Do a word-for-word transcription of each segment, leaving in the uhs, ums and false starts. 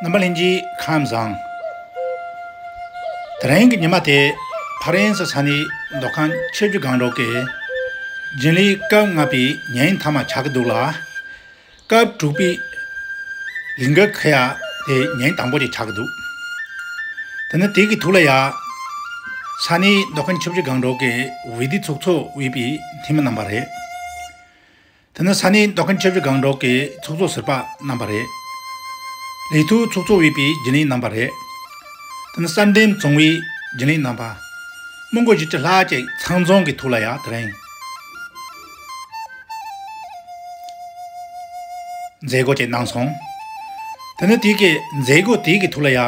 རྣམ་པ་ལྷན་རྒྱས་ཁམས་བཟང་། དེ་རིང་གི་ཉི་མ་དེ་ཕ་རན་སི་ས་གནས་མདོ་ཁམས་ཆུ་བཞི་སྒང་དྲུག་གི་རྒྱུན་ལས་སྐབས་ལྔ་པའི་ཉིན་མཐའ་མ་ཆགས་ཀྱི་འདུག་ལ། སྐབས་དྲུག་པའི་ལས་འགུལ་འཁེལ་ཡ་དེ་ཉིན་དང་པོ་ཅིག་ཆགས་ཀྱི་འདུག་དེ་ནི་དེ་གི་ཐོག་ལ་ཡ། ས་གནས་མདོ་ཁམས་ཆུ་བཞི་སྒང་དྲུག་གི་འོས་བསྡུ་ཚོགས་གཙོ་འོས་པའི་འཐུས་མི་རྣམ་པ་རེད། དེ་ནི་ས་གནས་མདོ་ཁམས་ཆུ་བཞི་སྒང་དྲུག་གི་ཚོགས་གཙོ་ཟུར་པ་རྣམ་པ་རེད། ལས་ཐོག་ཚོགས་གཙོ་འོས་པའི་རྒྱུན་ལས་རྣམ་པ་རེད། དེ་ནི་གསར་འདེམས་བྱུང་བའི་རྒྱུན་ལས་རྣམ་པ། མི་མགོ་བཞི་བཅུ་ལྷག་ཅིག་ཚང་འཛོམས་ཀྱི་ཐོག་ལ་ཡ་དེ་རིང་མཛད་སྒོ་ཅིག་གནང་སོང་། དེ་ནི་དེ་གི་མཛད་སྒོ་དེ་གི་ཐོག་ལ་ཡ། ཨ།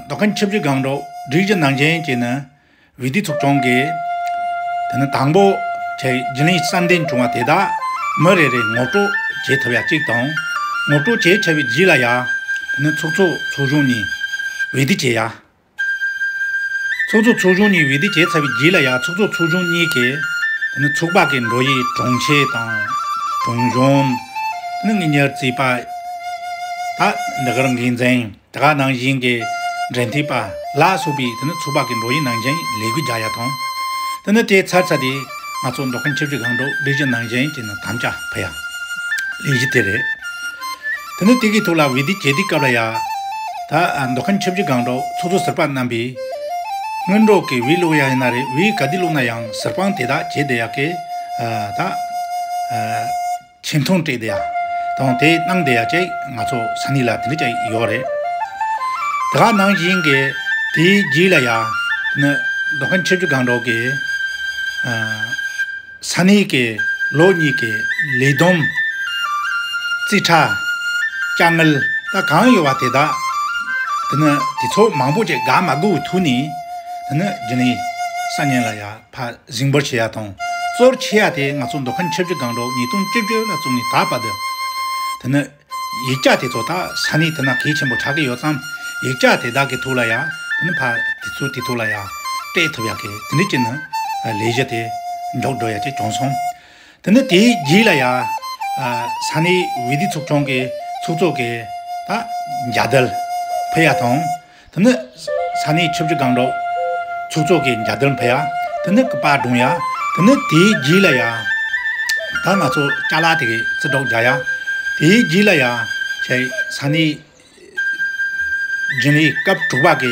མདོ་ཁམས་ཆུ་བཞི་སྒང་དྲུག་སྒྲིག་གཞི་ནང་བཞིན་གྱི་ནི། འོས་བསྡུ་ཚོགས་ཆུང་གིས། དེ་ནི་དང་པོ་ཆེ་རྒྱུན་ལས་གསར་འདེམས་བྱུང་བ་དེ་དག་མི་རེ་རེ་ངོ་སྤྲོད་བྱེད་ཐུབ་ཡ་གཅིག་དང་། ངོ་སྤྲོད་བྱེད་ཚར་བའི་རྗེས་ལ་ཡ། དེ་ནི་ཚོགས་གཙོ་ཚོགས་གཞོན་གཉིས་འོས་བསྡུ་བྱེད་ཡ། ཚོགས་གཙོ་ཚོགས་གཞོན་གཉིས་འོས་བསྡུ་བྱེད་ཚར་བའི་རྗེས་ལ་ཡ་ཚོགས་གཙོ་ཚོགས་གཞོན་གཉིས་ཀྱིས། དེ་ནི་ཚོགས་པ་གི་འགྲོ་ཡི་དྲུང་ཆེ་དང་། དྲུང་གཞོན། དེ་ནི་དངུལ་གཉེར་རྩིས་པ། ད་འདི་གར་འགན་འཛིན། དེ་ག་ནང་བཞིན་གྱི་འབྲེལ་མཐུད་པ་ལ་སོགས་པའི་དེ་ནི་ཚོགས་པ་གི་འགྲོ་ཡི་ནང་བཞིན་ལས་འགུལ་རྒྱག་ཡ་དང་། དེ་ནི་དེ་ཚར་ཚར་དེ་ང་ཚོ་མདོ་ཁམས་ཆུ་བཞི་སྒང་དྲུག་སྒྲིག་གཞི་ནང་བཞིན་གྱི་ནི་དམ་བཅའ་ཕུལ་ཡ། ལས་གཞི་དེ་རེད། དེ་ནི་དེ་གི་ཐོག་ལ་འོས་བསྡུ་བྱེད་དུས་སྐབས་ལ་ཡ། ད་མདོ་ཁམས་ཆུ་བཞི་སྒང་དྲུག་ཚོགས་གཙོ་ཟུར་པ་རྣམ་པས། སྔོན་འགྲོ་གི་འོས་བླུག་ཡ་ཡིན་ན་རེད། འོས་ག་དུས་བླུག་ན་ཡང་ཟུར་དཔང་དེ་དག་བྱེད་བསྡད་ཡ་གི། ད། ཆེ་མཐོང་སྤྲད་བསྡད་ཡ། དང་དེ་གནང་བསྡད་ཡ་ཅིག་ང་ཚོ་ས་གནས་ལ་དེ་འདྲ་ཅིག་ཡོད་རེད། དེ་ག་ནང་བཞིན་གྱི་དེའི་རྗེས་ལ་ཡ། ནི་མདོ་ཁམས་ཆུ་བཞི་སྒང་དྲུག་གི། ཨ། ས་གནས་ཀྱི་ལོ་གཉིས་ཀྱི་ལས་བསྡོམས། རྩིས་ཁྲ། དཀའ་ངལ་ད་གང་ཡོད་པ་དེ་དག་དེ་ནི་དེ་ཚོ་མང་པོ་ཅིག་དགག་མ་དགོས་པའི་ཐོག་ནས། དེ་ནི་རྒྱུན་ལས་གསར་རྙིང་ལ་ཡ། ཕར་གཟིགས་འབུལ་བྱེད་ཡ་དང་། གཙོར་ཆེ་ཡ་དེ་ང་ཚོ་མདོ་ཁམས་ཆུ་བཞི་སྒང་དྲུག་ཉིས་སྟོང་བཅུ་བཅུ་ལ་བཙུགས་ནས་ད་བར་དུ། དེ་ནི་ཡིག་ཆ་དེ་ཚོ་ད་ས་གནས་དེ་ན་གལ་ཆེན་པོ་ཆགས་ཀྱི་ཡོད་ཙང་། ཡིག་ཆ་དེ་དག་གི་ཐོག་ལ་ཡ། དེ་ནི་ཕར་དེ་ཚོ་དེ་ཐོག་ལ་ཡ་སྤྲད་ཐུབ་ཡ་གི་དེ་འདྲ་ཅིག་ནི་ལས་གཞི་དེ་མཇུག་འགྲོ་ཡ་ཅིག་བྱུང་སོང་། དེ་ནི་དེའི་རྗེས་ལ་ཡ། ས་གནས་འོས་བསྡུ་ཚོགས་ཆུང་གི་ཚོགས་གཙོ་གི་ད་མཇལ་དར་ཕུལ་ཡ་དང་། དེ་ནི་ས་གནས་ཆབ་སྲིད་སྒང་དྲུག་ཚོགས་གཙོ་གི་མཇལ་དར་ཕུལ་ཡ། དེ་ནི་སྐུ་པར་སྒྲོན་ཡ། དེ་ནི་དེའི་རྗེས་ལ་ཡ། ད་ང་ཚོ་ཅ་ལག་དེ་གའི་རྩིས་སྤྲོད་རྒྱག་ཡ། དེའི་རྗེས་ལ་ཡ། ཆེ་ས་གནས་རྒྱུན་ལས་སྐབས་དྲུག་པ་གི་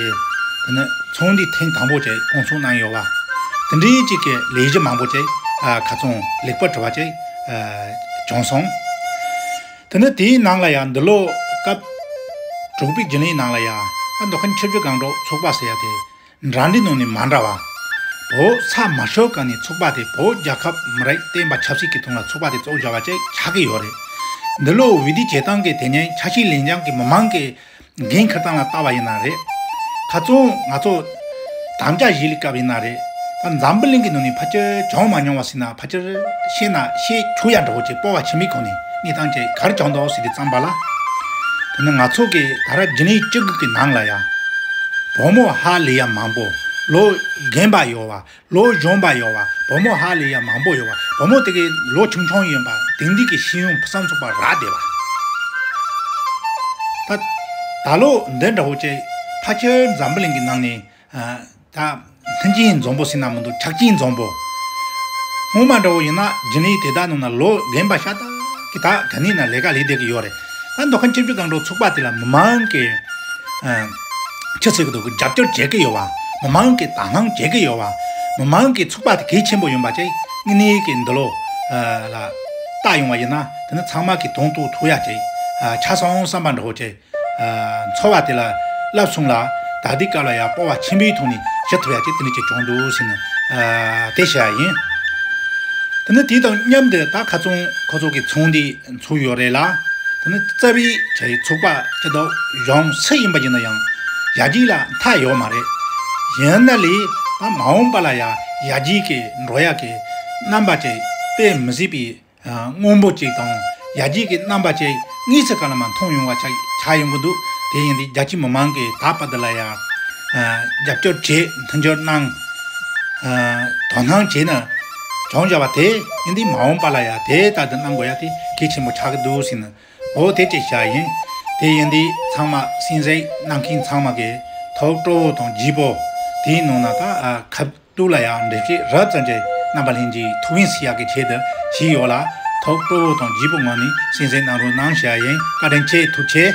དེ་ནི་ཚོགས་འདུའི་ཐེངས་དང་པོ་ཅིག་སྐོང་ཚོགས་གནང་ཡོད་པ། དེ་འདྲའི་ཅིག་གི་ལས་གཞི་མང་པོ་ཅིག་ཨ་ཁ་ཚོན་ལེགས་པར་གྲུབ་པ་ཅིག་ཨ་བྱུང་སོང་། དེ་ནི་དེའི་ནང་ལ་ཡང་འདི་ལོ་སྐབས་དྲུག་པའི་རྒྱུན་ལས་ནང་ལ་ཡང་ད་མདོ་ཁམས་ཆབ་སྲིད་སྒང་དྲུག་ཚོགས་པ་ཟེར་ཡ་དེ་འདྲ་འདྲའི་ནང་ནས་མ་འདྲ་བ། བོད་ས་མ་ཤོར་གོང་ནས་ཚོགས་པ་དེ་བོད་རྒྱལ་ཁབ་མི་རིགས་བསྟན་པ་ཆབ་སྲིད་ཀྱི་དོན་ལ་ཚོགས་པ་དེ་གཙོ་བོ་བྱ་བ་ཅིག་ཆགས་ཀྱི་ཡོད་རེད། འདི་ལོ་འོས་བསྡུ་བྱེད་སྟངས་ཀྱི་དེ་ཉིད་ཆ་ཤས་ལེན་སྦྱང་གི་མི་མང་གི་འགན་འཁུར་སྟངས་ལ་བལྟ་བ་ཡིན་ན་རེད། ཁ་རྩང་ང་ཚོ་དམ་བཅའ་བཞེས་ལས་སྐབས་ཡིན་ན་རེད། ད་འཛམ་བུ་གླིང་གི་ནང་ནས་ཕལ་ཆེར་བྱུང་མ་མྱོང་བ་ཟེར་ན་ཕལ་ཆེར་ཤེས་ན་ཤེས་ཆོག་ཡ་འདྲ་བོ་ཅིག་སྤོབས་པ་ཆེན་པོའི་སྒོ་ནས་གནས་སྟངས་ཅིག་ག་རེ་བྱུང་འདུག་ཟེར་ཏེ་བརྩམས་པ་ལ། དེ་ནི་ང་ཚོ་གི་ད་ར་རྒྱུན་ལས་བཅུ་དགུ་གི་ནང་ལ་ཡ། བུ་མོ་ཧ་ལས་ཡ་མང་པོ། ལོ་རྒན་པ་ཡོད་པ། ལོ་གཞོན་པ་ཡོད་པ། བུ་མོ་ཧ་ལས་ཡ་མང་པོ་ཡོད་པ། བུ་མོ་དེ་གའི་ལོ་ཆུང་ཆུང་ཡིན་པ། དེང་དུས་ཀྱི་ཤེས་ཡོན་ཕུན་སུམ་ཚོགས་པ་རག་བསྡད་པ། ད་ད་ལོ་འདི་འདྲ་བོ་ཅིག་ཕལ་ཆེར་འཛམ་བུ་གླིང་གི་ནང་ནས་ཨ་ད་མཐུན་རྐྱེན་འཛོམས་པོ་ཟེར་ན་མི་འདུག་ཆ་རྐྱེན་འཛོམས་པོ། སྔོན་མ་འདྲ་བོ་ཡིན་ན་རྒྱུན་ལས་དེ་དག་ནང་ན་ལོ་རྒན་པ་ཤ་སྟག་གི་ད་ག་ནས་ན་ལས་ཀ་ལས་བསྡད་ཀྱི་ཡོད་རེད། ད་མདོ་ཁམས་ཆབ་སྲིད་སྒང་དྲུག་ཚོགས་པ་དེ་ལ་མི་མང་གི་ཨ་ཆི་ཟེར་གི་འདུག་རྒྱབ་སྐྱོར་བྱེད་ཀྱི་ཡོད་པ། མི་མང་གི་དོ་སྣང་བྱེད་ཀྱི་ཡོད་པ། མི་མང་གི་ཚོགས་པ་དེ་གལ་ཆེན་པོ་ཡིན་པ་བཅས་དངོས་གནས་ཀྱི་འདི་ལོ་ཨ་ལ་བལྟ་ཡོང་བ་ཡིན་ན་དེ་ནི་ཚང་མ་གི་དོན་དུ་ཐུག་ཡ་བཅས་ཨ་ཆ་སོང་བསམ་པ་འདྲ་བོ་བཅས། ཨ་ཚོར་བ་དེ་ལ་བསླབ་སོང་ལ། ད་ལྟའི་སྐབས་ལ་ཡང་སྤོབས་པ་ཆེན་པོའི་ཐོག་ནས་ཞུ་ཐུབ་ཡ་ཅིག་དེ་འདྲ་ཅིག་བྱུང་འདུག་ཟེར་ནས་ཨ་དེ་བཤད་ཡ་ཡིན། དེ་ནི་དེ་དང་མཉམ་དུ་ད་ཁ་རྩང་ཁོ་ཚོ་གི་ཚོགས་འདུ་ཚོགས་ཡོད་རེད་ལ། དེ་ནི་རྩ་བའི་ཆ་ཡི་ཚོགས་པ་སྤྱི་ཚོགས་གཞུང་སུ་ཡིན་པ་ཡིན་ན་ཡང་ཡར་རྒྱས་ལ་མཐའ་ཡོད་མ་རེད། ཡིན་ན་ལས་ད་མ་འོངས་པ་ལ་ཡ་ཡར་རྒྱས་ཀྱི་འགྲོ་ཡ་གི་རྣམ་པ་ཅིག་དཔེ་མི་སྲིད་པའི་སྔོན་པོ་ཅིག་དང་ཡར་རྒྱས་ཀྱི་རྣམ་པ་ཅིག་དངོས་སུ་ག་ལ་མ་མཐོང་ཡོང་བ་ཆགས་ཆགས་ཡོང་གི་འདུག་དེ་ཡིན་དུས་རྒྱ་ཆེའི་མི་མང་གིས་ད་བར་དུ་ལ་ཡ་རྒྱབ་སྐྱོར་བྱེད། མཐུན་འགྱུར་གནང་། དོ་སྣང་བྱས་ནས་བྱུང་བཞག་པ་དེ་ཡིན་དུས་མ་འོངས་པ་ལ་ཡ་དེ་ལྟར་དུ་གནང་དགོས་ཡ་དེ་གལ་ཆེན་པོ་ཆགས་ཀྱི་འདུག་ཟེར་ནས་འོ་དེ་ཅིག་བཤད་ཡིན། དེ་ཡིན་དུས་ཚང་མ་གསན་གཟིགས་གནང་མཁན་ཚང་མ་གིས་ཐོག་སྤྲོ་བོ་དང་བརྗིད་པོ། དེའི་ནང་ན་ད་ཨ་ཁ་ཐུག་ལ་ཡང་འགྲེལ་བཤད་རབ་ཙམ་ཅིག་རྣམ་པ་ལྷན་རྒྱས་ཐུགས་ཕན་གསོས་ཡག་གི་ཆེད་དུ་ཞུས་ཡོད་ལ། ཐོག་སྤྲོ་བོ་དང་བརྗིད་པོ་ངང་ནས་གསན་གཟིགས་གནང་རོགས་གནང་ཞུ་ཡ་ཡིན། བཀའ་དྲིན་ཆེ། ཐུགས་རྗེ་ཆེ། ཚེ་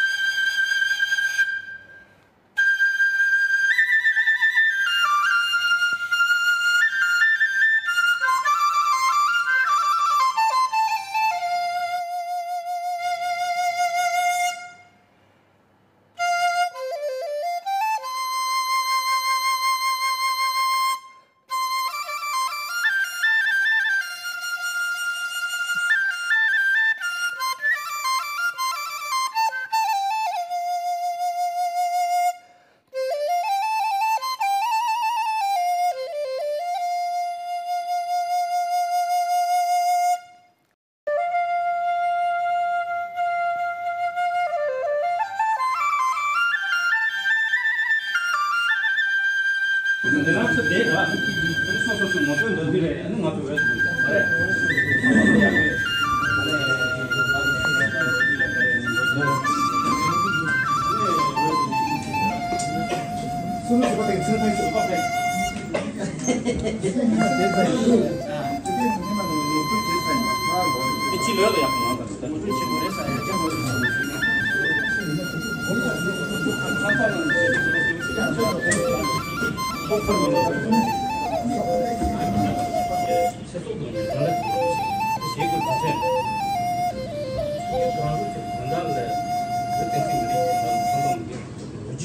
སྲོག་དང་ཡོན་ཏན་ལ་ཞེ་དགུ་དང་ཚན། ཚོགས་ཀྱི་གང་རུང་གི་དོན་དག་ལ་བོད་བསྟན་སྲིད་མི་རིགས་ཀྱི་ལམ་ལུགས་ཀྱི་ལོ་རྒྱུས་ཤིག་ཡང་ལོ་རྒྱུས་ཀྱི་དོན་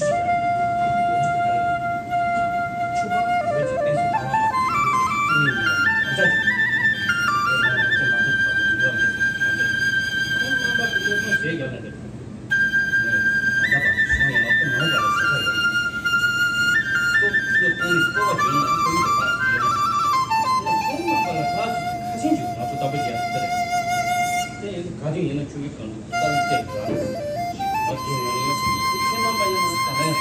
ཆུ་བ་བོད་ཀྱི་བསྟན་སྲིད་དང་བླངས་པ་ཀུན་ཡིན་ལ་དམ་བཅའ་ཅིག་བོད་དང་བོད་ཀྱི་ལམ་ལུགས་ཀྱི་བར་དུ་འགྱུར་བ་མེད་ཅིང་དམ་བཅའ་ཅིག་ཁོང་རྣམ་པ་ཀུན་སློབ་སྦྱོང་བྱས་བརྒྱབ་ནས་རེད། ད་ལྟ་བར་གཞུང་ཡོངས་ལ་སྐུ་ངོ་བ་ལ་བཟོ་ཁ་ཡོད། སོ་སོའི་ཏང་ནི་སྤོབས་པ་བྱུང་ན་ཁོར་ཡུག་དེ་ཕར་ཡོད། ཁོང་རྣམ་པ་ལ་ལྷག་ཁ་ཤས་ཅིག་ང་ཚོ་ལྟ་བུ་བྱས་ཚར་རེད། དེ་ཡིན་དུས་ག་དུས་ཡིན་ན་ཆུ་བོའི་སྒང་དུ་ལྟ་བུ་བལྟས་ཡོད་ར། ང་རྒན་ཡང་ཡང་ཞིག་ཡིན་དུས་ཁྱེད་རྣམ་པ་ཡིན་ན་ད་ལན་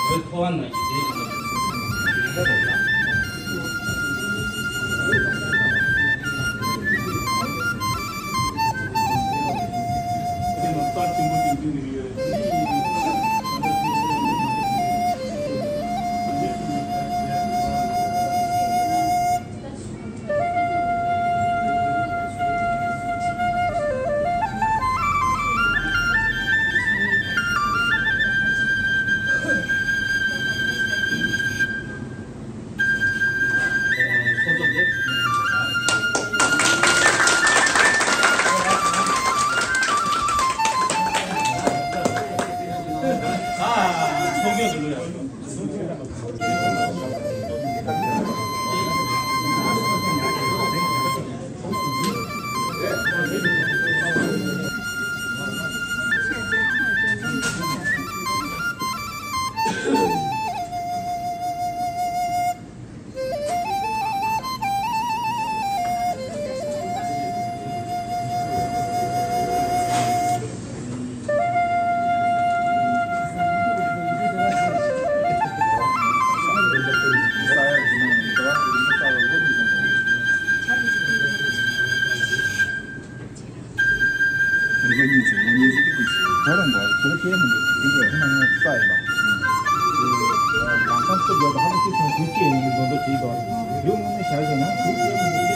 བོད་མཐོ་བ་ནང་གི་དེ་ཡིན་ན་ཡིན་པ་རེད་ལ། ལོ་གཉིས་ཚེ་ལོ་གཉིས་ཚེ་གི་དུས་ཁོ་རང་ག་ཚོད་སྐྱེས་མི་འདུག་དེ་འདྲ་ཧི་མ་ང་ས་ཡིན་པ། ལམ་སང་ཚོ་རྒྱབ་ཧ་ལམ་ཅི་སོང་དུས་སྐྱེས་ཡིན་གྱི་འདོན་པ་དེ་དང་ཡོད་ངོ་ནས་བྱ་ཞེ་ན་དུས་སྐྱེས་མི་འདུག་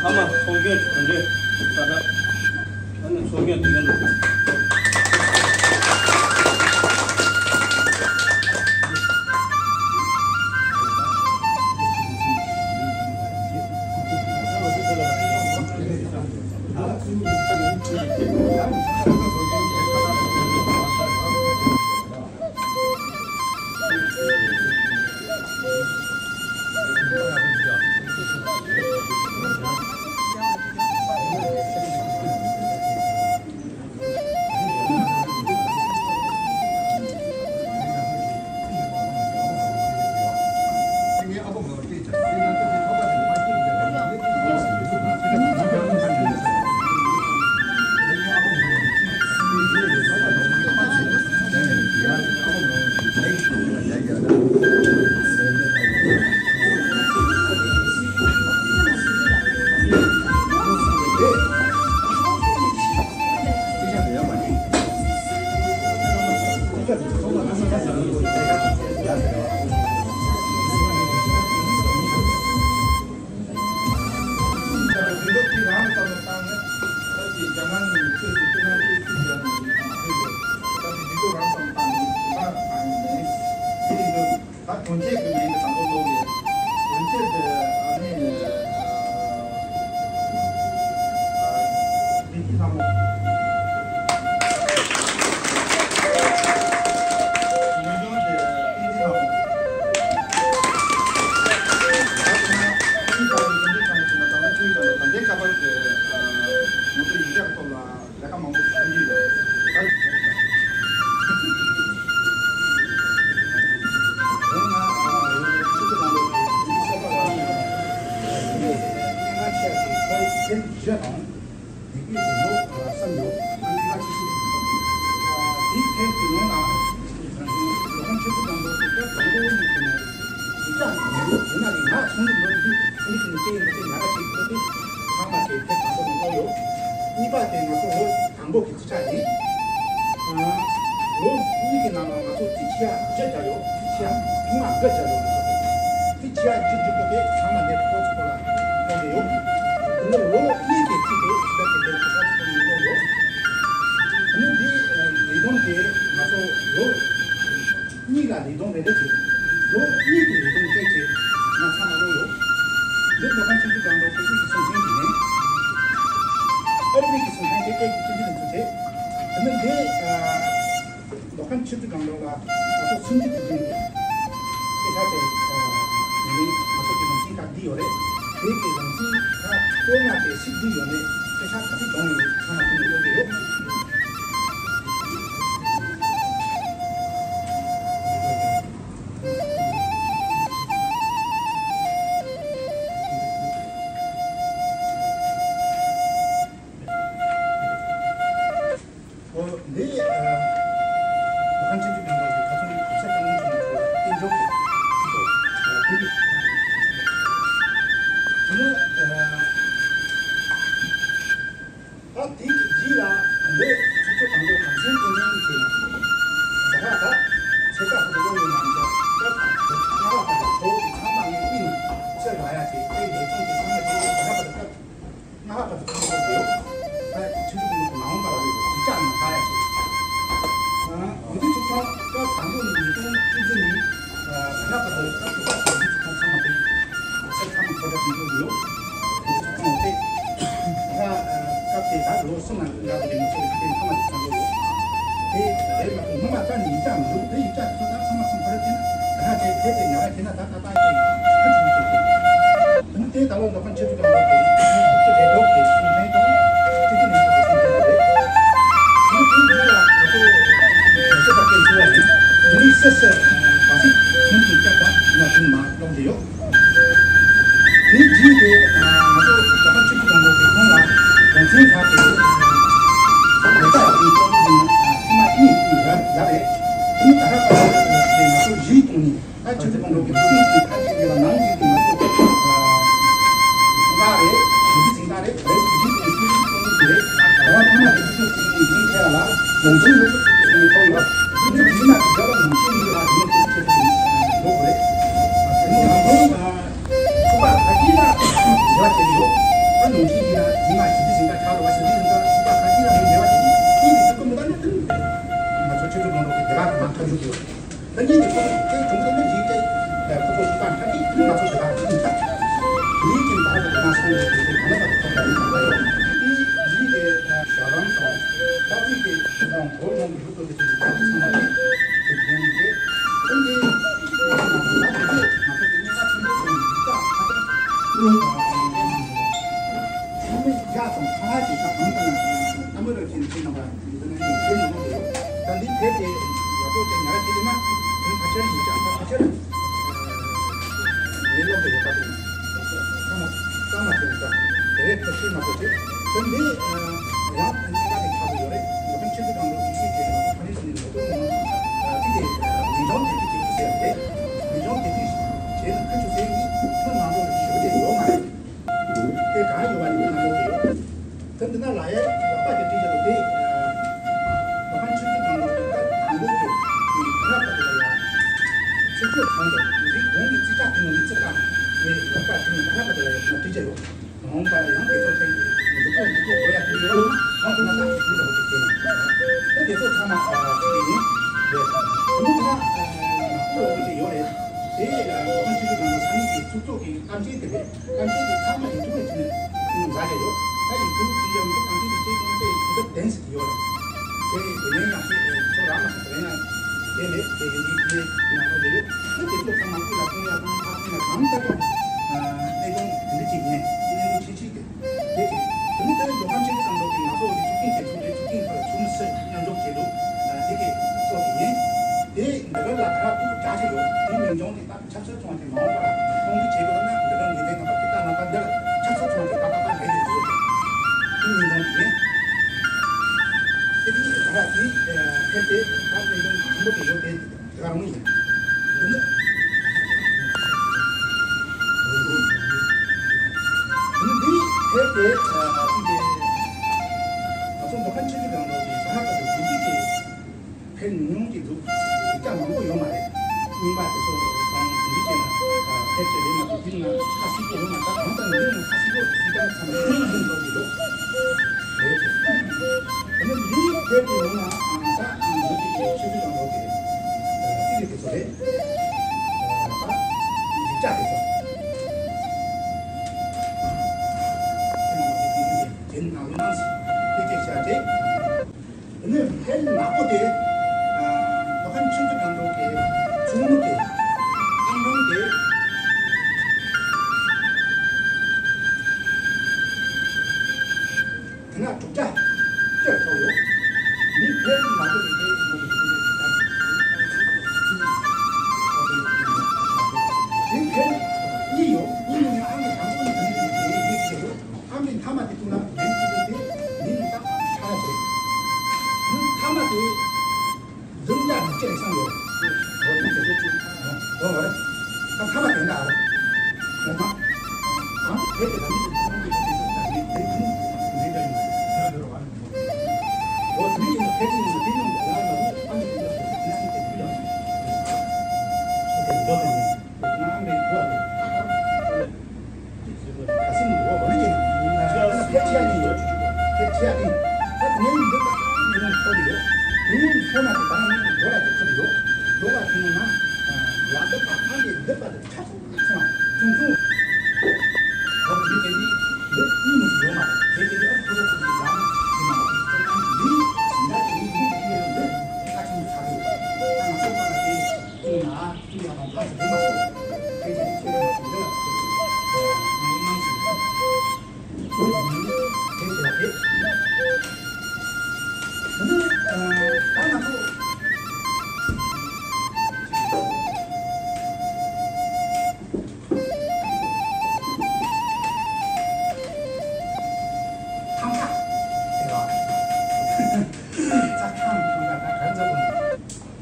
ཨ་མ་ཚོགས་སྐྱོན་གྱི་གོ་འདྲེ་ས་ད་ཨ་ནི་ཚོགས་སྐྱོན་དེ་ག་འདུག་ད་དོན་བྱེད་ཀྱི་མིང་དུ་དང་པོ་ཀློག་གི། དོན་བྱེད་དེ་ཨ་ནི་བདེ་སྐྱིད་ལྷ་མོ། ངོས་སྦྱོང་དེ་བསྟན་འཛིན་ལྷ་མོ། ད་ཁོང་ཨ་ནི་ད་དོན་བྱེད་ཁང་ཡིན་ན་ད་ལྟ་ཁྱོད་ཀྱང་ད་ལྟའི་སྐབས་ཀྱི་ང་ཚོ་ཡིག་ཆ་ཐོག་ལ། ལས་ཀ་མང་པོ་བྱེད་ཀྱི་ཡོད། ད་དེ་ན་ཆུ་ཚོད་ནང་ལོགས་ཀྱི་སོ་པ་ལ་སྙན་ངག་ཆེ་ཞིག་ཁོའི་ཐེངས་བཞི་དང་། བདེ་སྐྱིད་ཀྱི་ལོ་བསམ་ཡོད་ཨ་ནི་ང་ཆེ་ཤོས་ཤིག་འདུག་འདིའི་ཐེངས་ཀྱི་ནང་ལ་ལོ་ཁང་ཆེན་པོ་ནང་ལོགས་ཀྱི་སྐབས་དང་པོ་ནས་བྱས་ན་ཡིག་ཆ་མི་འདུག་དེ་ན་ལས་ང་ཚོང་འདི་ལོ་འདི་ཚོང་འདི་ནས་སྐད་ཡིག་འདི་ཉག་ག་ཅིག་ཐུག་སྟེ་ཚང་མ་དེ་ཐེངས་དང་པོ་ནས་ཀློག་ཡོད། གཉིས་པ་དེ་ང་ཚོ་ལོ་དང་པོ་གི་རྩིས་ཁྲ་ཡིན། ཨ། ལོ་གཉིས་ཀྱི་ནང་ལ་ང་ཚོ་རྩིས་ཆ་བརྒྱ་བརྒྱབ་ཡོད། རྩིས་ཆ་ཐེངས་མ་བརྒྱ་བརྒྱབ་ཡོད་ང་ཚོ། རྩིས་ཆ་བརྒྱ་བརྒྱབ་པ་དེ་ཚང་མ་ནས་ཁོ་ཚོ་ལ་ཐོན་གྱི་ཡོད། དེ་ནས་ལོ་གཉིས་ཀྱི་རྩིས་དེ་ད་དེ་འདྲའི་ཁ་ཁ་ཚོ་ནས་ཡོང་ཡོད། དེ་ནས་འདི་ལས་དོན་དེ་ང་ཚོ་ལོ་གཉིས་ལ་ལས་དོན་རེ་རེ་བྱས། ལོ་གཉིས་ཀྱི་ལས་དོན་སྤྲད་བྱས་ང་ཚང་མ་ལོ་ཡོད། འདི་ལོ་ཁང་ཆེན་པོ་སྒང་ལོ་ཀེ་ཀེ་གི་སྲུང་མཁན་ཡིན། ཨ་རི་པི་གི་སྲུང་མཁན་དེ་ཀེ་ཀེ་ཀེ་ཀེ་ལ་འཚོ་བྱས། དེ་ནི་འདི་ལོ་ཁང་ཆེན་པོ་སྒང་ལོ་ལ་ང་ཚོ་སུམ་ཅུ་དེ་བྱས་ཡོད། དེ་ཁ་དེ་ཡིན་ང་ཚོ་དེ་ནང་སྲིད་ཁག་འདི་ཡོད་རེད། དེ་གི་ནང་སྲིད་ཁག་བསྐོ་ན་དེ་སྲིད་འདི་ཡོད་མེད་དེ་ཆ་ག་ཚོད་གྱོང་ཡོད་མེད་ཚང་མ་དེ་ནས་ཡོད་ཀྱི་ཡོད། འོ་འདི་ཨ་ལོ་ཁང་ཆེན་པོ་སྒང་ལོ་ལ་ཁ་སང་གུང་སེང་སྐྱབས་མགོན་ཆེན་མོ་མཆོག་ལ་རྟེན་འབྱོར་གྱི་ཚིག་ཐོ་དེ་གི་དེ་ནི་ཨ། ད་དེ་གི་རྗེས་ལ་འདི་ཆུ་ཚོད་དང་པོ་གངས་ཅན་སྐྱེ་དམན་གྱི་ཟ་ཁ་ད་ཆེ་ཁ་ཧུ་ཏུ་ལོ་ཡོད་ནམ་ད་སྐབས་ལྔ་པ་དང་ཁྲོ་བོ་ཚང་མ་ངའི་དབུས་ནས་ཕྱིར་ལ་ཡ་དེ་དེ་ལས་སྐྱོང་གི་ཚང་མ་དེ་ཟ་ཁ་ད་སྐབས་ལྔ་པ་དང་ཁྲོ་བོ་དེ་ད་ཆུ་ཚོད་ཀུན་ཏུ་མ་འོངས་པ་ལ་ཡོད་དེ་ཅག་ནང་ད་ཡ་ཆེ་ཨ་འོ་དེ་ཚོ་ཚང་སྐབས་དང་པོ་ནས་ཉིས་སྟོང་བཅུ་བདུན་ནས་ཟ་ཁ་ད་སྐབས་དྲུག་པ་ཚང་མ་དེ། ཚེ་ཚང་མ་ཚོ་ལ་དུས་འགྱུར་ཡོད། ཚང་མ་དེ། ད་སྐབས་དེ་དག་ལོ་གསུམ་ལ་འགག་གི་རེད་མ་ཚོ་རིག་པའི་ཚང་མ་དེ་ཚང་གི་ཡོད། དེ་རེད་མ་གཏོགས་ངོ་མ་ད་ནི་ཡིག་ཆ་མི་འདུག་དེ་ཡིག་ཆ་དེ་ཚོ་ད་ཚང་མ་ཚང་ཕ་ར་དེ་ན་ད་དེ་དེ་དེ་ཉ་ར་དེ་ན་ད་ད་ད་དེ་ཁ་ཆུང་ཆུང་དེ། དེ་ནི་དེ་ད་ལོ་ལོ་ཁང་ཆེ་ཚོ་གང་ལ་དེ་དེ་རེ་ཌོག་དེ་སུན་ཐེན་དང་དེ་དེ་ནས་དེ་སུན་ཐེན་དེ་རེད། དེ་ནི་དེ་རྗེས་ལ་ང་ཚོ་ཉ་ཆེ་ད་སྐད་འཚོལ་བ་རེད། དེ་ནི་སེ་སེ་ག་སི་ཁུང་དེ་སྐྱབས་ད་ན་དུང་མ་ལོག་དེ་ཡོད། དེའི་རྗེས་དེ་ང་ཚོ་ལོ་ཁ་ཆུ་ཚོད་གང་འགྲོ་དེ་ཁོང་ལ་གོང་ཚན་ཁག་གི་ལས་ཀ་ཡག་པོ་སྤྲོད་དགོས་ན་ཐེངས་མ་གཉིས་གཉིས་ར་ཡག་རེད། དེ་ནི་ད་ལྟ་ལྟ་ང་ཚོ་གཞི་གཏོང་ནས་ད་ཆུ་ཚོད་གང་འགྲོ་གི་ཐེངས་གཉིས་ཁ་གྱེས་དེ་ལ་ནང་གི་ང་ཚོ་ཚོང་ཁང་རེད། ཞིང་ཆུ་ཚོང་ཁང་རེད། རེད་གཞི་གཏོང་ནས་ཆུ་ཚོད་གཏོང་གི་རེད། ད་ ཐ་མ་དེ་ཚོ་ཚོ་ཚོ་ཡིན་མཁན་ལ་ལུང་ཚན་སློབ་གྲྭ་ཚོ་ཚོ་ནས་ཐོབ་ཡོད། དེ་ནི་མི་མང་གི་རྒྱལ་བ་ནང་བཞིན་ཡིན་ལ་དེ་ནི་དེ་ཚོ་ཚོ་ཡོད་དགོས་རེད། དེ་ནི་ནང་ཁུལ་ཚོགས་པ་ཁ་ཅིག་ལ་འབྲེལ་བ་བྱེད་ཀྱི་ཡོད། ད་ནང་བཞིན་ཡིན་ན་ཡིན་ན་ཞི་བདེ་ཞིང་ཁ་ཆགས་རོགས་ཞི་བདེ་ཞིང་ཁ་ཚོགས་པ་ཁ་ཅིག་ལ་མི་འབྲེལ་བ་བྱེད་ཀྱི་ཡིན་དེ་ཚོ་ཀུན་སློང་ནི་དེ་ནི་ང་ཚོ་ཆོས་ཚོགས་ནང་ལོགས་ཀྱི་སྡེ་ཁག་དང་མ་མཐའ་འཇུག་གི་ཡོད། ད་ཉིད་ཀྱི་ཁོ་ཚོ་དེ་གྲོང་ཚོ་ནི་རིགས་དེ་ཁོ་ཚོ་ཞུ་བ་མཐའ་གཅིག་ཏུ་ང་ཚོ་དེ་དག་ཅིག་ཡིན་ད། རིགས་ཀྱི་བདག་གི་ང་སོང་བའི་དེ་དེ་ག་ན་བ་ཐོག་ལ་ཡིན་པ་ཡོད། དེ་ཡིད་དེ་ཞྭ་ལམ་དང་ལྟ་བུའི་དེ་དང་གོ་ལོང་གི་ལུགས་དེ་དེ་དག་ཚང་མ་རེད། དེ་དེ་ནི་དེ་ཁོང་གིས་ང་ཚོ་ང་ཚོ་དེ་ང་ཚོ་དེ་གཉིས་ཀ་ཆེན་པོ་དེ་ཡིན་ད་ཁ་ཚ། ཚང་མས་རྒྱ་དང་ཁ་ལག་གི་ས་གང་དང་ཨ་མ་ར་ཅན་ཅན་ནང་པ་འདི་ནས་ཡོད་ཚེ་ནང་དུ་ད་འདི་བོད་དེ་ཡག་པོ་ཅན་ཉར་བྱེད་ན་འདི་ཕ་ཆེར་ཡིན་ཀྱང་ད་ཕ་ཆེར་ངའི་ལོག་ཏུ་ཡོད་པ་དེ་ཚང་མ་ཚང་མ་ཅན་ད་དེ་རེད་ཁ་ཤས་མ་གཏོགས་དེ་ད་འདི་ཡང་གཉིས་ཀ་དེ་ཆགས་ཀྱི་ཡོད་རེད། ཡོད་ཁན་ཆེ་ཚུལ་དང་ལོ་རྒྱུས་ཀྱི་ཁ་ནས་ཟིན་ནས་ལོ་ཏོག་ངོ་ཨ་ཅིག་གི་མི་འཇོན་དེ་དེ་ཅིག་ཟེར་ཏེ། མི་འཇོན་དེ་དེ་བྱས་ན་ཁ་ཆུ་ཟེར་གྱི་ཁོ་མང་པོ་ཞུ་དེ་ཡོད་མ་རེད། དེ་གང་ཡོད་པ་ཡིན་ན་ལོ་དེ་ཡོད། ད་འདི་ན་ལ་ཡ་ལག་པ་དེ་བྲིས་བྱས་ཏེ། ད་ཁན་ཆེ་ཚུལ་དང་ལོ་རྒྱུས་ཀ་དང་ལོ་གི་ཁ་ར་པ་དེ་ལ་ཡ། ཚིག་ཐོ་ཚང་དང་རིག་གོང་གི་ཚིག་ཐག་དེ་ནང་གི་ཚིག་ཐག་ངས་ལག་པ་དེ་ནས་ཁ་ར་པ་དེ་ལ་ཡ་བྲིས་བྱས་ཡོད། ནང་པ་ལ་ཡང་དེ་ཚོ་ཚན་འདི་ཚོ་འདི་ཚོ་གོ་ཡ་དེ་ཡོད་ལ་ང་ཚོ་ན་ད་དེ་ཚོ་ཅིག་བྱས་ན་ད་དེ་ཚོ་ཚང་མ་ཅིག་ཡིན་རེད། དེ་ནི་ད་ང་ཚོ་ཅིག་ཡོད་རེད། དེ་ཡང་ཁོང་ཆུ་ཚོད་ནང་ས་གནས་ཀྱི་ཚུགས་ཚོགས་ཀྱི་གཏམ་བཤད་དེ་རེད། གཏམ་བཤད་དེ་ཚང་མ་ཡིག་ཐོག་ལ་བྲིས་ནས་ཡིན་ཟ་གི་ཡོད། ད་ཡིག་ཐོག་བྲིས་ཡང་གཏམ་བཤད་དེ་ཚེ་གང་དེ་ཡིག་ཐོག་ལ་གདན་ཟེར་གྱི་ཡོད་རེད། དེ་དེ་ནས་ཡང་ཚེ་ཚོ་རང་མ་ཟེར་དེ་ཡང་དེ་མེད་དེ་ཡིན་དེ་ནང་ལོགས་ལ་ཡོད། ད་དེ་ཚོ་ཚང་མ་ཀུན་ལ་གཏོང་ཡ་གཏོང་ཐག་གཏོང་ཡ་གང་ལྟར་ཀྱང་གནད་དོན་འདི་འདྲ་ཅིག་ཡིན། གནད་དོན་ཆེ་ཆེ་དེ། དེ་དེ་ནི་དེ་མདོ་ཁམས་ཆེན་པོ་དང་འགྲོ་གི་ང་ཚོ་གི་ཚོགས་ཆེན་བྱེད་ཚུལ་རེད། ཚོགས་ཆེན་ཁག་ཚུགས་མི་སྲིད་མཉམ་འཇོག་བྱེད་ལུགས་དེ་གི་ཐོག་གི་ཡིན། དེ་འདི་ག་ལ་ཁ་ཐུག་རྒྱ་ཆེ་ཡོད། དེ་མིང་ཅང་དེ་དག་ཆབ་སྲིད་ཚོང་དེ་མ་འོངས་པ་ལ་གཏོང་རྒྱུ་བྱེད་དགོས་ན་འདི་ག་ངེས་དེ་ང་ཚོ་གི་ལྟ་ན་ད་འདི་ལ་ཆབ་སྲིད་ཚོང་དེ་ཏག་ཏག་ཏག་རེད་དེ་བཟོ་དེ་མིང་ཅང་དེ་ཡིན། དེ་དེ་ད་ག་དེ་ཕེབས་ཏེ་ད་མིང་ཅང་ཆེན་པོ་དེ་ཡོད་དེ། དེ་ག་རང་ཡིན། འདི་ནི། འདི་ཕེབས་ཏེ་ཨ་ཅིག་གི་ང་ཚོ་མདོ་ཁམས་ཆེ་ཆུང་རང་ལོགས་ཀྱི་ས་ཁ་ད་དུ་བདུན་ཅིག་གི་ཕེབས་ཉུང་ཉུང་ཅིག་འདུག་ཅིག་ཀྱང་མང་པོ་ཡོད་མ་རེད། རྙིང་པ་དེ་ཚོ་དང་འདི་བྱས་ན་ཕེབས་ཀྱི་རེད་མ་གཏོགས་དེ་ནི་ཁ་སིག་པོ་ཡོད་མ་རེད། ད་གང་ལྟར་འདི་ནི་ཁ་སིག་པོ་སུས་ཀྱང་ཚང་མ་ལོག་གི་འདུག་རེད། དེ་ནི་འདི་ཕེབས་ཏེ་ཡོང་ན་ད་འདི་ཅིག་གི་ཆེ་ཆུང་རང་ལོགས་ཀྱི་ཅིག་རེད། དེ་ཚོ་རེད། ད་ཡིག་ཆ་དེ་ཚོ། དེ་ནང་ལ་དེ་དེ་དེ་ནང་ལོ་ནང་སྲིད་དེ་དེ་བྱ་རྗེས། དེ་ནས་ཕན་ནག་པོ་དེ། ཨ་ཁམས་ཆུ་ཚོད་གང་འགྲོ་གི་ཚོགས་མི་དེ། ཨང་རང་དེ། དེ་ན་དྲུག་བརྒྱ་སྤྲད་ཐོག་ཡོད། མི་ཕལ་མང་པོ་ཡིན་པས་མོ་གི་ཕྱི་ནས་ད་དེ་ཕལ་གཉིས་ཡོད། གཉིས་ནི་ཨང་གི་དང་པོ་ནི་དེ་ནས་དེ་ཡིག་ཤེས་ཡོད། ཨང་གི་མཐའ་མ་དེ་ཀུན་ལ་མིང་ཚིག་དེ་མིང་ནི་ད་ཁ་ལ་བྱེད། མིང་མཐའ་མ་དེ། བདུན་བརྒྱ་དྲུག་ཅུ་རེ་གསུམ་ཡོད། འོ་དེ་དེ་ཚོ་ཅིག་འོ་འོ་རེད། ད་ཐ་མ་དེ་འདྲ་རེད། ཡང་ན། ཨང་དེ་དེ་ལ་མི་དེ་ཚོ་དེ་ཚོ་དང་མི་དེ་ཚོ་མི་འདྲ་ཡོད། འོ་དེ་ཡིན་ན་དེ་དེ་ཡིན་ན་དེ་ཡང་ལ་ལ་ཨང་དེ་འདྲ་ཞིག་ན་ཞིག་དེ་འདྲ་ཡོད། དེ་འདྲ་དང་ནི་ང་མི་གོ་བ་དེ། ཁ་སང་འགྲོ་བ་རེད་ཅེ་ན། ཕལ་ཆེར་ནི་ཡོད། ཕལ་ཆེར་ནི། ད་ངའི་འདི་ལྟ་མི་ནང་ཐོབ་ཡོད། དེ་ཡིན་ཚོ་ན་དེ་ད་ནི་འགྲོ་ལ་དེ་ཐུབ་ཡོད། འགྲོ་བ་དེ་ནང་ན། ཡ་འདི་པ་ཨ་འདི་འདི་པ་དེ་ཆ་ཚང་ཚང་ཚང་། ཧོ་འདི་དེ་ནི་འདི་གཉིས་མི་ཡོད་མ་རེད། དེ་དེ་ནི་ཨ་ཁོ་རོ་ཁོ་གི་ཡང་འདི་མ་རེད། ཁོ་ན་འདི་ཟིན་ན་དེ་ནི་འདི་འདི་ཡོད་འདི་ཨ་ཆུང་ཚ་རེད། ད་ང་ཚོ་པ་ན་དེ་ཁྱོད་ན།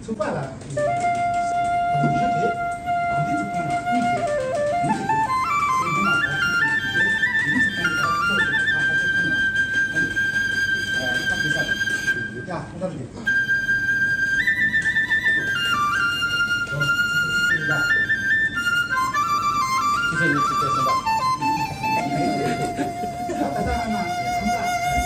ཚུགས་པ་ལ། ལུགས་གཞི་དེ་དམ་པའི་ཚུལ་ཁྲིམས་ལ་གཉིས་ཏེ། མི་གཅིག་ཏུ་ཚེ་འདི་མ་ཐག་གཅིག་ཏུ་ཡིན་ཏེ། མི་ཚུལ་ཁྲིམས་ཀྱི་ཐོག་ཏུ་ཐག་ཁ་ཆེ་ཁོ་ན།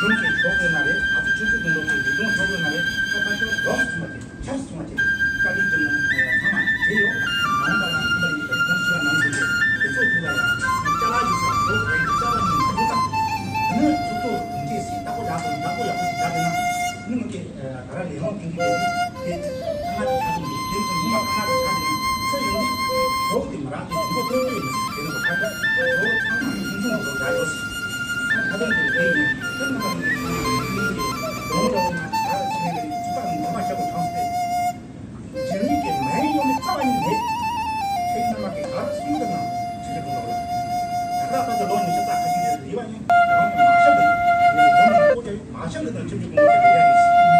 གཞུང་གི་ཕྱོགས་ཡོད་ན་རེད། ང་ཚོ་ཆུ་ཚོད་དུང་འགྲོ་གི་ལས་དོན་ཕྱོགས་ཡོད་ན་རེད། ད་ད་ཆ་ལོགས་སུ་ཐུག་པ་དེ། ཆབ་སྲིད་ཚོང་པ་བཅས་ཀྱི་བཀའ་དྲིན་ཅན་ཚང་མ་བྱས་ཡོད། ང་རང་པ་ལ་ཁམས་པ་རིག་གནས་ཀྱི་ཁོང་ཚོའི་ནང་དུ་དེ་ཚོ་ཐུག་ལ་ཡང་ཅ་ལག་ཡོད་ས་ཤོག་རེད། རྩ་བ་ནས་མ་འགྲོ་ད། ནི་ཚོགས་གཙོ་དྲུང་ཆེ་སྲིད་བདག་པོ་རྒྱག་དགོས། བདག་པོ་ཡག་པོ་ཞིག་རྒྱག་དེ་ན་ནི་མི་སྐད་ད་ར་ལས་རོང་ཀིང་ཀིང་དེ་དེ་ཁ་ང་དེ་ཆ་དུ་མི་དེ་ཚོ་ངོ་མ་ཁ་ང་དེ་ཆ་དེ་ན་ཚེ་ཡོང་དུས་ཞོག་དེ་མ་རག་དེ་དུང་པོ་སྟོན་དུ་ཡིན་ཟེར་དེ་ནི་ག་ད་ཞོག་ཚང་མ་ཚུང་ཚུང་རོགས་རོགས་རྒྱག་ཡོད་ཟེར། ད་ད་དུང་དེ་དེ་ཡིན་དེ་ནི་ང་དེ་ཚང་མ་ཀིང་ཀིང་དེ་དུང་རོགས་ང་ད་ར་ཚེ་ནི་ཚུགས་པ་ངོ་མ་ཆག་གོ་གྲངས་སུ་སྟེ། རྒྱུན་རིང་གི་མ་ཡིན་ཡོང་མི་རྩ་བ་ཉིད་མེད། ཁྱེད་རྣམ་པ་གིས་ག་རེ་གསུང་གི་ན་ཇི་ལྟར་དགོངས་རོགས་ལ། ད་ག་ད་ལོ་ཉི་ཤུ་རྩ་ཁ་ཅིག་རེད་ལི་བ་ཡིན། རང་གི་མ་ཤམ་གི་ཡོང་མི་ཀོ་ཅི་མ་ཤམ་གི་དང་ཁྱིམ་གྱི་དགོངས་པ་དེ་ཡ་ཡིན།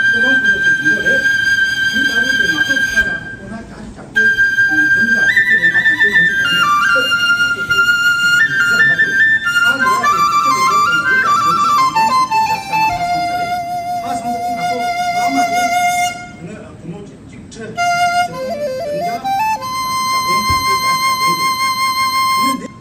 ཁོ་རང་ཁོ་ཚོ་གི་དགོངས་པ་རེད། དུས་ད་རུང་དེ་ང་ཚོ་ཁ་ལ། ཁོ་ན་བྱ་ཞིག་བྱ་དགོས། ཁོང་འཛུམ་ཡག་ཅིག་ཅིག་རེ་ང་དང་དེ་འཛུམ་ཞིག་གོང་ནས་ཚོ་ང་ཚོ་དེ་བཟོ་ཁ་དེ་ཨ་ལོ་ཡ་དེ་ཅིག་ཅིག་རེ་ཡོད་ཁོང་འཛུམ་ཡག་འཛུམ་ཞིག་གོང་ནས་ཁོང་དེ་བྱ་ས་མ་ཁ་སོང་ས་རེད། ཁ་སོང་ས་དེ་ང་ཚོ་བླ་མ་དེ་ནི་བུ་མོ་ཅིག་ཅིག་ཁྲི་ཅིག་ཁོང་འཛུམ་ཡག་བྱ་ཞིག་བྱ་དགོས། ཁོང་དེ་བྱ་ཞིག་བྱ་དགོས་དེ་ནི་འདི།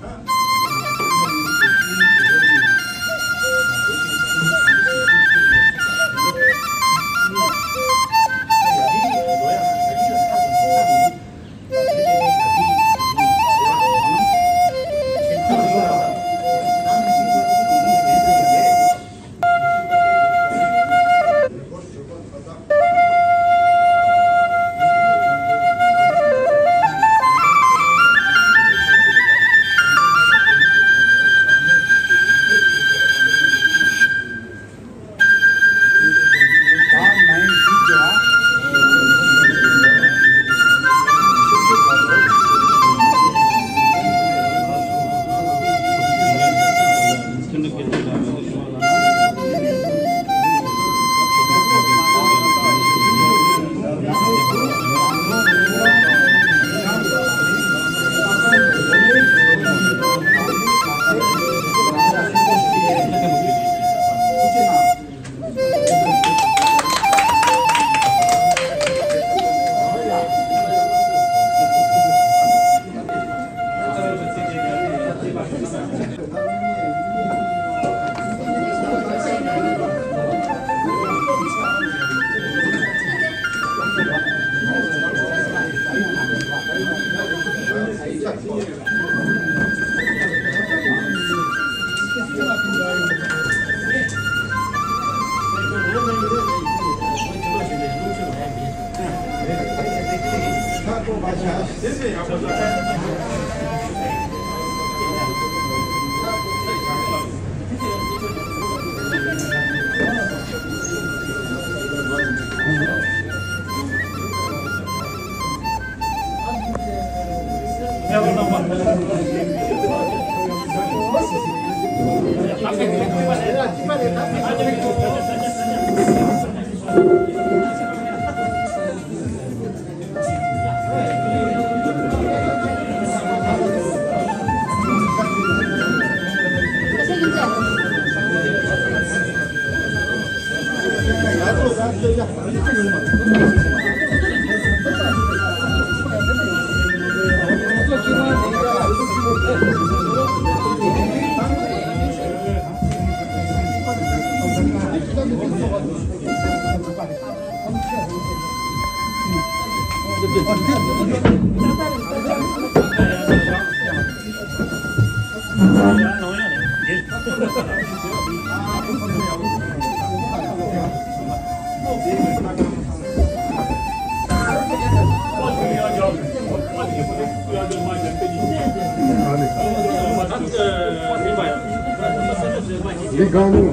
འདི་གང་ནུ།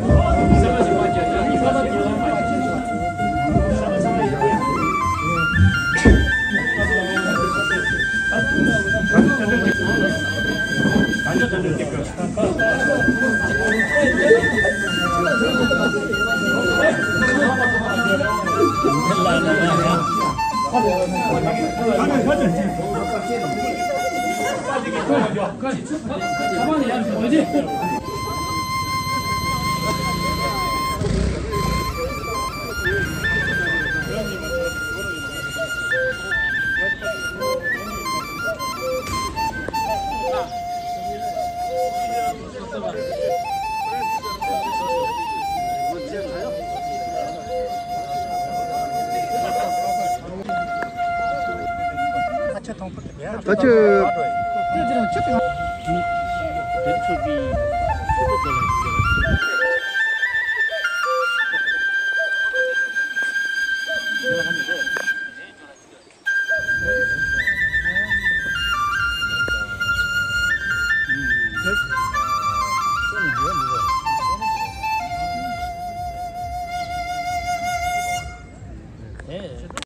ད་ཆ།